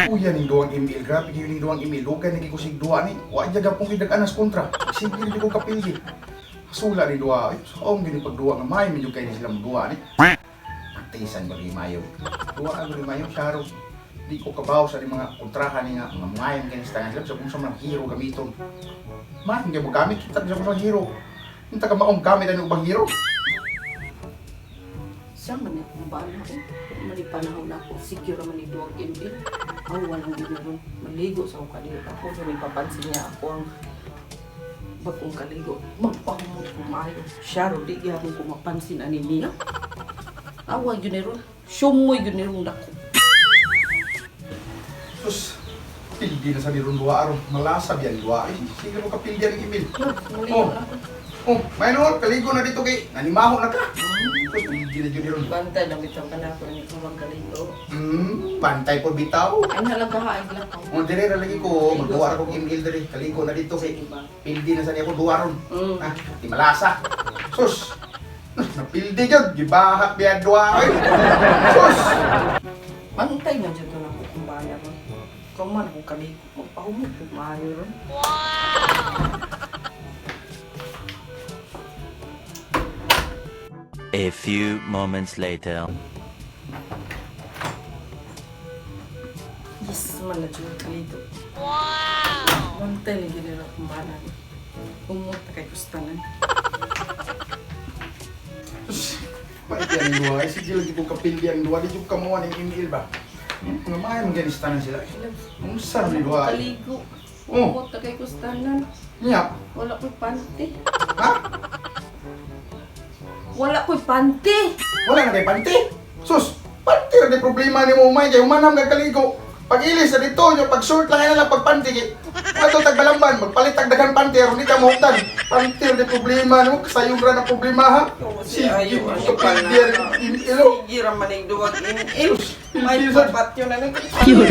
Uya ning duwang email, grabe kayo ning duwang email. Lugay na ko sig duwa ni. Wa jud gapong gidag-anas kontra. Sige rin ko kapildi. Hasula ni duwa. Ay, saong gini pagduwa nga may medyo kay ni sila duwa ni. Patisan ba ni mayo? Duwa ka ni mayo syaro. Di ko kabaw sa ni mga kontrahan ni nga mga mayam kini sa tangan sila sa kung sa mga hero gamiton. Man, hindi mo gamit kita sa kung sa hero. Unta ka maong gamit ano ubang hero? Siya man akong bana eh. Mali panahon na ako. Secure man ni duwag ML. Aw, walang ginoo. Maligo sa akong kaligo. Ako sa may papansin niya ako ang bagong kaligo. Magpahumot ko maayo. Siya ro, di gyapon ko mapansin ani niya. Awa yun ni ron. Sumoy yun ni ron dako. Sus, pildi na sa niron duwa aron. Malasa biyan duwa. Ay, sige mo kapildi ang email. Maligo Oh. na ako. Oh, mayroon, kaligo na dito kay nanimaho na ka. Sus, pildi na jud niron. Bantay na bitaw ka na ako ni kumang kaligo. Bantay po bitaw. Ang halaga ha, ay lang ako. Oh, dire ra lagi ko, magduwa ra kog email dire. Kaligo na dito kay pildi na sa niya ko duwa ron. Mm. Ah, di malasa. Sus. Napildi jud, gibahak biya duwa oy. Sus. Bantay na dyan na ako kung bana ron. Kuman akong kaligo. Magpahumot ko maayo ron. A few moments later. Yes, man na dyan kaligo. Wow! Bantay na dyan na akong bana ron. Umot na kay gustanan. Sus. Pait yan ang duwa. Ay, sige lagi ko kapildi ang duwa. Di jud kamuha ng email ba? Mga maayo man ganistanan sila. Ang sarap ni duwa. Kaligo. Oh. Umot na kay gustanan. Nya. Wala ko'y panty. Ha? Wala ko'y panty! Wala na kay panty. Sus, panty ra di problema ni mo umay kay humanam ka kaligo. Pag ilis na dito, yung pag short lang na lang pag panty kay. Ato tag balamban, magpalit tag daghan panty aron di ka mahugtan. Panty ra di problema nimo, kasayog ra na problema ha. Sige, ko pildi ang email. Sige ra man ang duwag email. May Pildi sa patyo na nag- Yun.